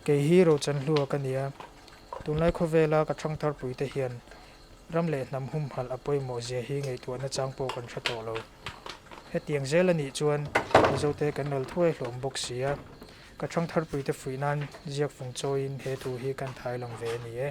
Kei hi Rochanhlua ka nia. Tunlai khawvela ka thangtharpuite hian ram leh hnam humhalh a pawimawh zia hi ngaihtuah nachang pawh kan hre tawh lo. Hetiang zel a nih chuan Mizote kan ral thuai hlawm bawk si a, ka thangtharpuite fuih nan ziak fung chawiin he thu hi kan thai lang ve a ni e.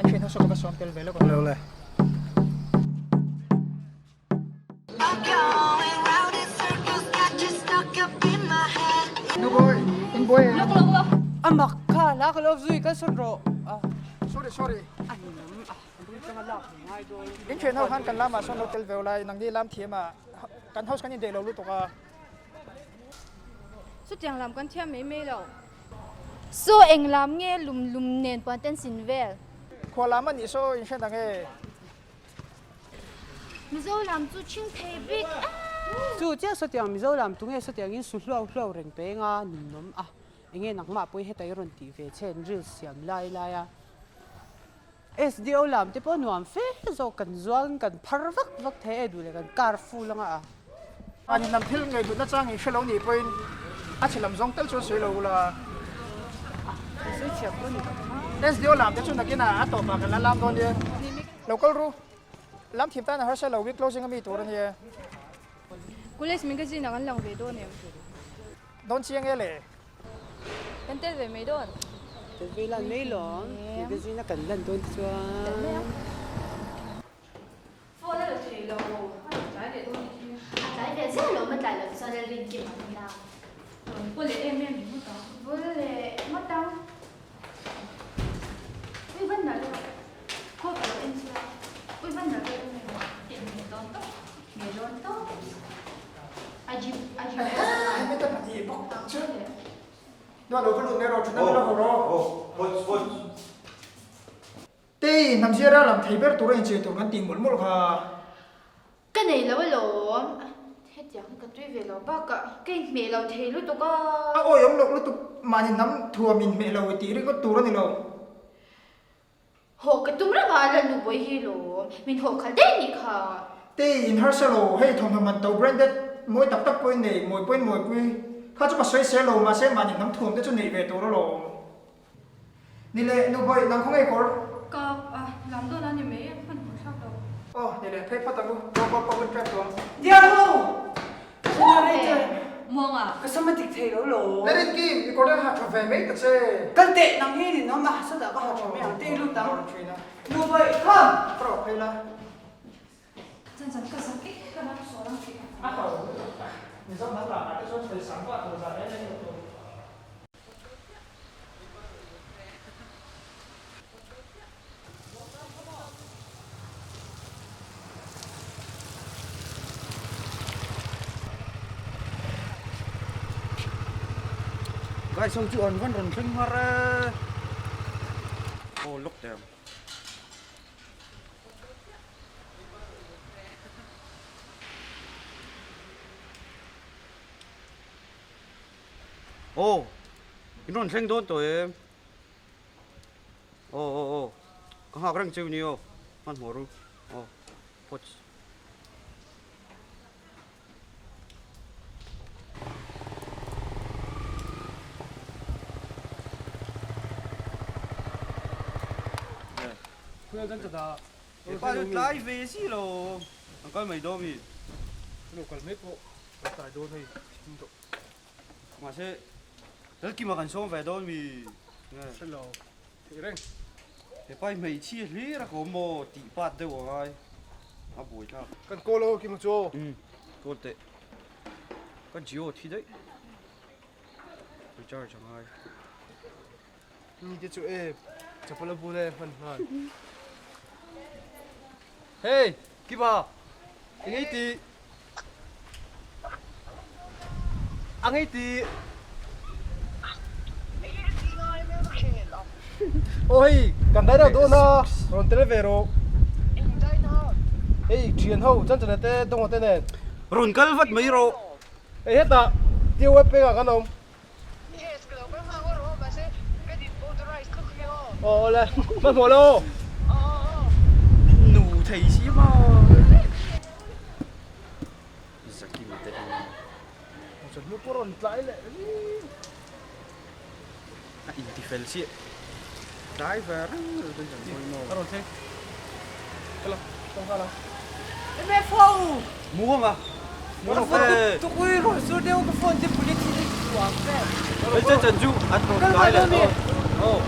An thian ho saw ka va sawm tel ve lawk ang. Le. Nubawi, in buai em? A mak kha hla ka lo zui kal sawn rawh. Sorry sorry. In thian ho khan kan lamah sawn lo tel ve lai nangni lam thiam ah kan house kan indeih lo lutuk a. Chutiang lam kan thiam mai mai lo. Saw eng lam nge lum lum nen puan ten sin vel. Khua lam a nih saw in hre dang e. Mizo lam chu chhing thei bik a. Chu chiah sawtiang Mizo lam tunge sawtiang in su hluau hluau reng peng a ninawm a enge nangmah pawh hi heta i rawn tih ve che an reels siam lai lai a SDO lam te pawh nuam fe zawk kan zuang kan phar vak vak thei e duh leh kan car full anga a. Mahni hnam thil ngei duhna chang in hre lo nih pawhin a chhe lam zawng tal chuan sawi lo ula. SDO lam te chu nakinah a tawpah kan la lam dawn nia. Lo kal ru. Lam thim tan a harsa lo week closing a mi tur a nia. College magazine ah kan lang ve dawn em? Dawn chiang e le. Kan tel ve mai dawn. Tel ve lan mai lawm. Magazine a kan lan dawn te chuan. Tel mai ang. Phone a la thei lo. A rawn tlai leh dawn a ni. A tlai ve zel lo ma tlai lo chuan a rin kim ang nia. Rawn paw leh em em ringawt ang. Vul leh ngawt ang. Ui van nalh lo. Khaw ka lo en chu a. Ui van nalh lo em em. Tih hmel dawn tawp. Hmel dawn tawp. A jip a jip. Hemi te pahnih bawk tak chu. Nuah lo va lut mai rawh thutna la haw rawh. Aw phawt phawt. Tei, hnam zira lam thei ber tur a inchei tur kan tih mawlh mawlh kha. Ka nei lo alawm. Hetiang hi ka tui ve lo bakah ka inhmeh lo thei lutuk a. A awiawm loh lutuk mahni hnam thuam inhmeh lo i tih ringawt tur a ni lo. Hawh ka tum reng a, a la nu bawi hi lawm. Min hawh khalh daih nih kha. Tei, in harsa lo, hei thawmhnaw man to branded mawi tak tak pawhin nei, mawi pawhin mawipui. Kha chu ka sawi sel lo, mahse mahni hnam thuam te chu neih ve tur alawm. Ni leh, nu bawih, nang khaw ngei kawr? Ka a lam dawn a ni mai, hman hmuh thlak lo. Aw, ni leh, phei phawt ang u, aw kawr pawh hun ṭep tawh ang. Diarho! Ka sama rei che. Muanga. Ka sama dik thei lo lo. Le Rinkim, i kawr dang ha ṭha ve mai ta che. Kal teh, nang hi ninawm a, sawtah ka ha ṭha mai ang, tei lut ang. Nu bawih, come! Ka rawh phei la. Chan chan ka zak e, ka ram sual ang tih ka hlau. A ho lutuk a, Mizo hnam lakah te chuan sawi sang vah tur zah reng reng lo tur. Guys ho chu an van rawn thleng har e. Aw lock teh ang. Aw, in rawn thleng dawn tawh em? Aw aw aw, ka nghak reng cheu ni aw, hmanhmawh ru, aw, phawts. Pa chu tlai ve si lo, an kal mai dawn mi. Lo kal mai pawh kan tlai dawn hei thim tawh. Mahse Lalkima kan sawm ve dawn mi. Hre lo thei reng. He pa hi hmeichhia hlir a ka awm maw tih pat deuh a ngai a buai thlak. Kan call aw Kima chu aw. Umm call teh. Ka Jio thi daih. Recharge a ngai. Mi te chu e chapal a bul e hman nghal. Hey Kiba eng ei ti ang ei ti Aw hei kan dai deuh dawn a rawn tel ve rawh. Hei thian ho Chanchana te Donga te nen. Rawn kal vat mai rawh. Hei hetah Tio web pengah kan awm. Yes, ka lo kal nghal ngawr aw, mahse ka din motorize tluk hi aw. Aw awle, hmanhmawh lo aw. Aw aw. Nu thei si maw. Zakima te hi. Chawhnu pawh rawn tlai leh ri. A intifel chiah. Tlai ve reng lo chuan kan sawi maw. A rawn thleng. Kala, kal nghal ang. MF ho! Muang a. Muang a. Tukui rawn sur deuh ka phone te police in a chuang vel. Hei chan chan chu an rawn tlai leh dawn. Aw.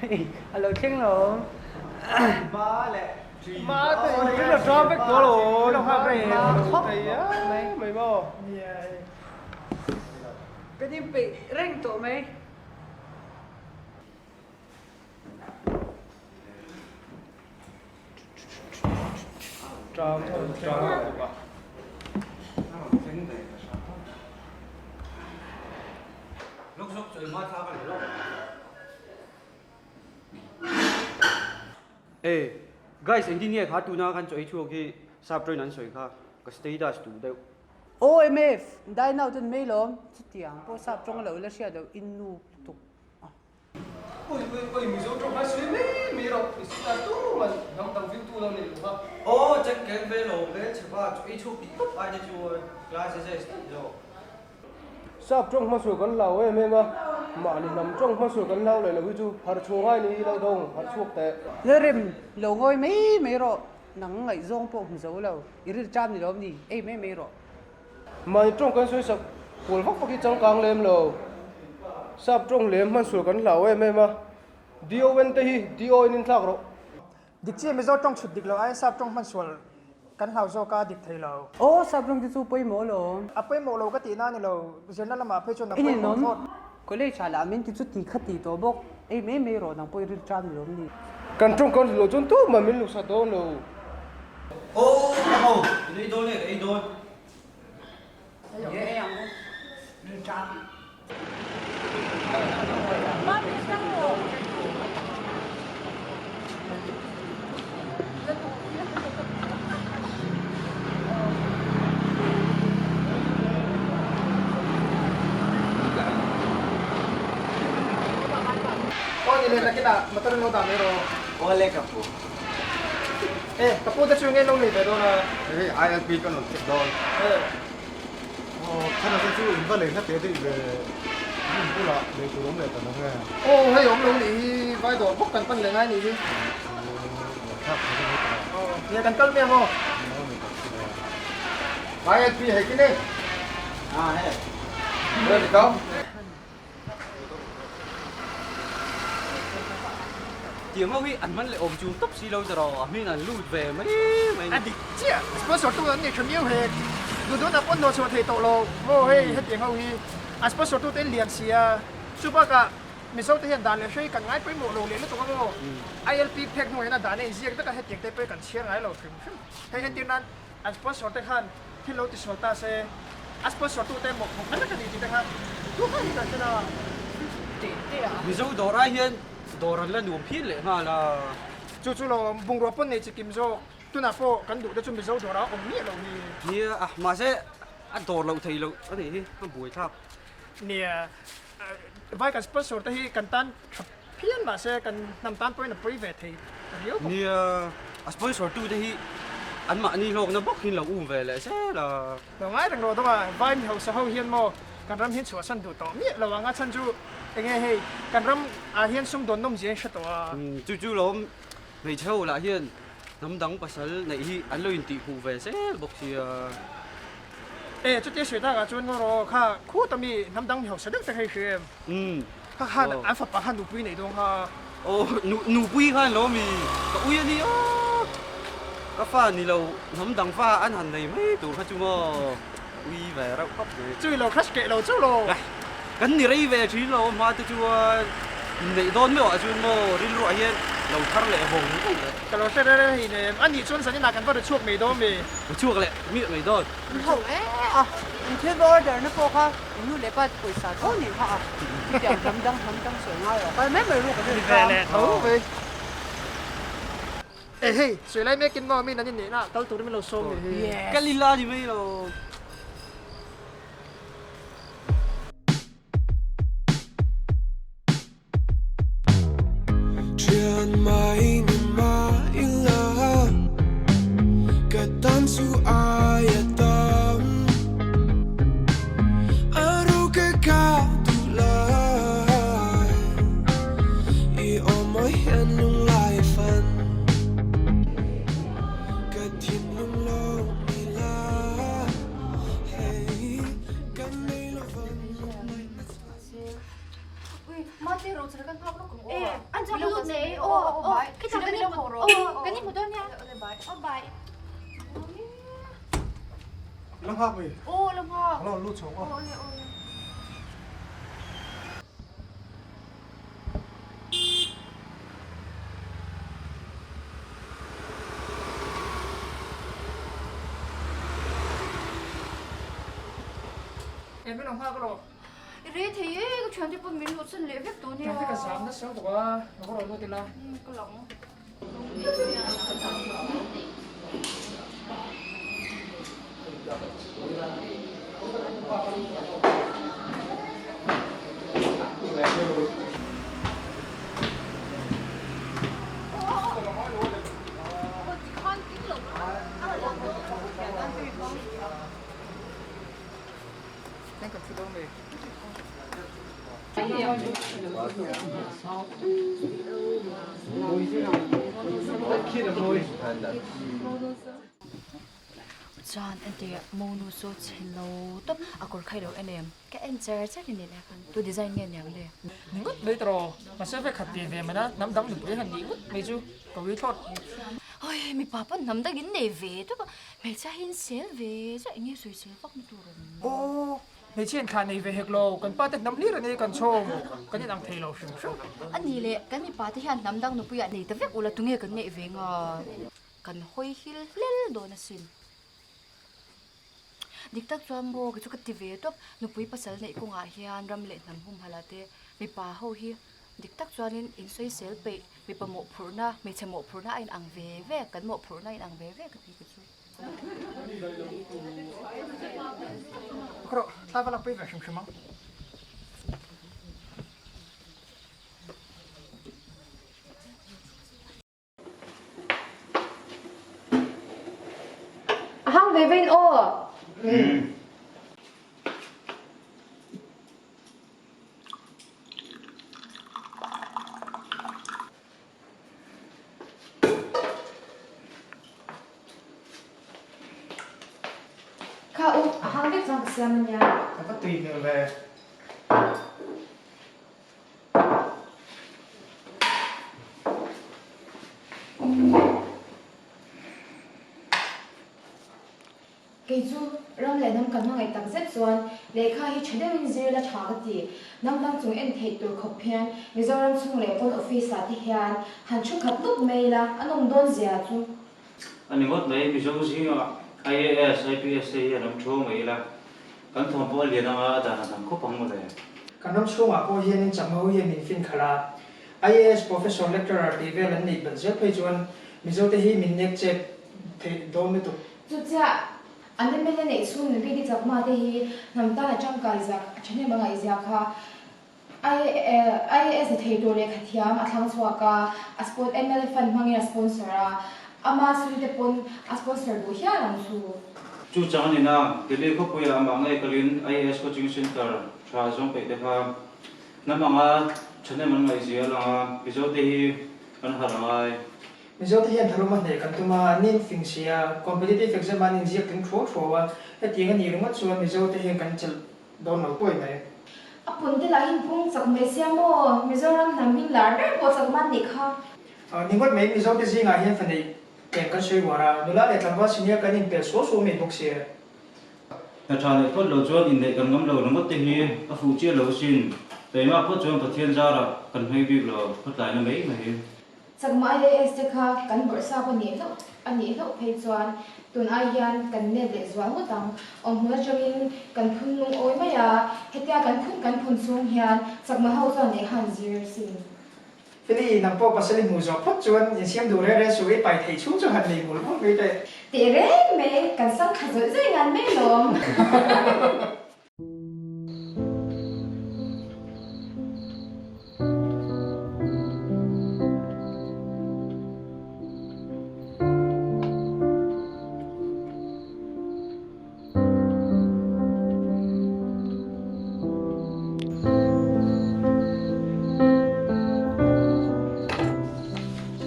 Hei a lo thleng lo. Ma leh Ma te in lo tang vek tawh lo lo nghak reng khawp mai mai maw. Kan inpeih reng tawh mai. Tang tang bawk a. Lawk zawk chu engmah thlak a ni lo. E guys engtin nge kha tuna khan chaw ei chhuak hi sap train an sawi kha ka status duh deuh. OMF, dai nau ten mai lawm, chutiang pawh sap tawng lo la hriat loh in nu lutuk a. Oi oi oi Mizo tawng kha sawi mai mai rawh i status tu man hnam dang view tu lo nei lo kha. Aw check keng ve lo ve chhe va chaw ei chhuak tih tawp ai te chuan class zes daih zawk. Sap tawng hmasual kan hlau em em a, mahni hnam tawng hmasual kan hlau leh lo hi chu harh chhuah ngai ni lo dawng harh chhuak teh. Lalrem, lo ngawi mai mai rawh, nang ngaihzawng pawh hmu zo lo, i ril ṭam ni lawm ni, ei mai mai rawh. Mahni tawng kan sawi sak kual vak vak hi changkang lem lo, sap tawng lem hmansual kan hlau em em a, DON te hi DO in inthlak rawh. Dik chiah Mizo tawng chhut dik lo aiin sap tawng hman sual kan hlau zawk a dik thei lo. Aw sap tawng te chu pawimawh alawm. A pawimawh lo ka tihna a ni lo, zirna lamah phei chuan a pawimawh thlawt. College ah lah min ti chu ti kha ti tawh bawk, ei mai mai rawh nang pawh i ril tan ni lawm ni. Kan tawng kan hlu lo chuan tumah min luhsat dawn lo. Aw ka ho, in ei dawn e ka ei dawn. Nge ei ang u, ril tan. Aw ni le nakinah motor in lo dah mai rawh. Aw le ka pu. E ka pu te chu nge lo nei ve dawn a. Hei ILP ka rawn check dawn. Aw khana te chu in va lei hla teh daih ve in in bulah lei tur awm leh ta lo nge. Aw hei awm lo nih hi vai dawr bawk kan pan leh ngai nih hi. Aw thlak thei deuh ta. Aw nia kan kal mai ang aw. Aw ni tak si a. Vai LP hei kini. Ah hei. Ready go. Tiang ho hi an man leh awm chung tawp si lo zaraw a hming an lut ve mai mai A dik chiah sponsor tu an nei tha miau hek duh duhna pawn hnawh chhuah thei tawh lo maw hei hetiang ho hi a sponsor tu te an lian si a chu bakah Mizo te hian dan leh hrei kan ngai pawimawh lo leh lutuk a maw ILP phek hnuah hian a dan a inziak vek a hetiang te pawh hi kan chhiar ngai lo hrim hrim hei entir nan An sponsor te khan thil lo tisual ta se, a sponsor tu te mawhphurh na vek a ni tih te kha tu kha hi kan hre la. Mizo dawr ai hian dawr an la nuam phian leh nghal a. Chu chu lo bungrua pawn nei chi kim zawk, tunah pawh kan duh te chu Mizo dawr ah awm miah lo hi. Nia, mahse a dawr loh thei loh a nih hi, a buai thlak. Nia, vai kan sponsor te hi kan tan tha phian mahse kan hnam tan pawhin a pawi ve thei ta riau bawk. Nia, a sponsor tu te hi an mahni hlawkna bawk hin lo um ve leh zel a. Lo ngai reng rawh dawng a, vai mi hausa ho hian maw kan ram hian chhuahsan duh tawh miah lo ang a chhan chu enge hei kan ram ah hian sumdawn nawmzia in hre tawh a. Chu chu lawm hmeichhe ho lah hian hnam dang pasal neih hi an lo intihhmuh ve zel bawk sia. E, chutia sawi takah chuan ngaw rawh kha khuta mi hnam dang mi hausa deuh te kha i hria em? Umm. Kha khan an fapa khan nupui nei dawn kha. Aw nupui khan lo mi ka ui a nia. Ka fa ni lo hnam dang fa an han nei mai tur kha chu maw ui ve reuh khawp mai. Chui lo crush keh lo chauh lo. Kan ni rei ve thin lo hma te chuan inneih dawn meuh ah chuan maw rilruah hian lo thar leh vawng vawng leh. Ka lo hre reng reng hei nem a nih chuan zanin ah kan va ri chhuak mai dawn mi. Ri chhuak leh miah mai dawn. An ho e a, in thil va order na pawh kha in nu leh pa te pawisa tho nih kha a, chutiang hnam dang hnam dang sawi ngai lo kal mai mai ru kan rin ve leh tho mai. E hei, sawi lai mek in maw min an inneih na ah kal turin min lo sawm nih hi. Kal ila ni mai lo. La nghak mi? Aw la nghak. Lo lut chho aw. Awle awle. Eng min lo nghak rawh. I rei thei e, ka thiante pawh min luh chhan leh vek tawh nia. Traffic a zam nasa lutuk a, ka va rawn lut ila. Ka lang. Chuan entir monu chu chhe lo tawp a kawr kha i lo en em ka en char char a ni leh khan tu design nge niang le. Ni ngawt mai tawh mahse vek khat ti ve mai na hnam dang nupui han nih ngawt mai chu ka ui thlawt. Oi mipa pawn hnam dang in nei ve tawp a hmeichhia hi in sel ve zauh eng nge sawi sel vak na tur awm. Aw Hmeichhia in thlah nei ve hek lo, kan pa te hnam hlir a nei kan chhawm, kan inang thei lo hrim hrim. A ni le, kan mipa te hian hnam dang nupuiah nei ta vek ula tunge kan ngaih ve nga? Kan hawi hil hlel dawn asin. Dik tak chuan maw kei chu ka ti ve tawp, nupui pasal neih kawngah hian ram leh hnam humhalh ah te mipa ho hi dik tak chuanin insawisel peih, mipa mawhphurhna, hmeichhe mawhphurhna a inang ve ve, kan mawhphurhna a inang ve ve ka ti kei chu. Rawh, thla va lakpui ve hrim hrim ang. A hang ve vein aw. Kha u, a hang vek chuan ka siam a nia. Ka va tui hmel ve. Kei chu ram leh hnam kan hmangaih tak zet chuan lehkha hi tha deuhin zir la tha ka ti. Hnam dang chung en theih tur khawp hian Mizoram chhung leh pawn office ah te hian han thu khat lup mai ila a nawm dawn zia chu. A ni ngawt mai, Mizo zingah IAS, IPS te hian an thu mai ila kan thawm pawh a lian anga a dan a dang khawp ang mawle. Kan ram chhungah pawh hianin chakma ho hian min fin khalh a, IAS Professor Lecturer tih vel an neih belh zel phei chuan Mizo te hi min nek chep theih dawn lutuk. Chuchiah, an MLA neih chhung Nupui te Chakma te hi hnam tan a tangkai zak a thahnem a ngaihzia kha IAS ni thei tur lehkha thiam a thlang chhuak a, a spon MLA fund hmangin a sponsor a, ama sum te pawn a sponsor duh hial ang chu. Chu chang a ni na, Delhi khawpuiah amah ngei kalin IAS coaching centre tha zawng peih te kha hnam anga thahnem an ngaihzia a lang a, Mizo te hi kan harh a ngai. Mizote hian tharuma hneh kan tum a, an infing si a, competitive exam an inziak tling thuau thuau a, hetiang a nih ringawt chuan Mizote hian kan chelh dawn lo pawi mai. A pun te lah in pung chak mai sia maw? Mizoram hnam hming lar ber pawh chak man nih kha. Ni ngawt mai, Mizo te zingah hian fa neih eng kan sawi uar a, nula leh tlangval senior kan inpel suau suau mai bawk sia. Hna tha leh phawt lo chuan inneih kan ngam lo ringawt te hi a fuh chiah lo asin. Keimah phawt chuan Pathian zarah kan hmei bik lo, khawtlaina mai mai. Chakma IAS te kha kan bawrhsap a nih hlauh a nih hlauh phei chuan tun ai hian kan nep leh zual ngawt ang. Awmhmun atangin kan phun lungawi mai a, hetia kan phun kan phun chhung hian Chakma ho chuan lehkha an zir sin. Feli, nang pawh pasal i hmuh zawh phawt chuan insiam duh reng reng suh, i pai theih chhung chu han nei mul mul mai teh. Teh reng mai, kan sang thla zawih zawih ngan mai lawm.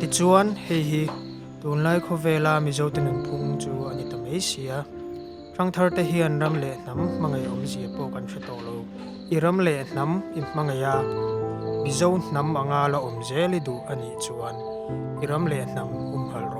Tichuan, hei hi tunlai khawvela Mizote nunphung chu a ni ta mai si a. Hrangthar te hian ram leh hnam hmangaih awmzia pawh kan hre tawh lo. I ram leh hnam i hmangaih a, Mizo hnam anga la awm zel i duh a nih chuan i ram leh hnam humhalh rawh.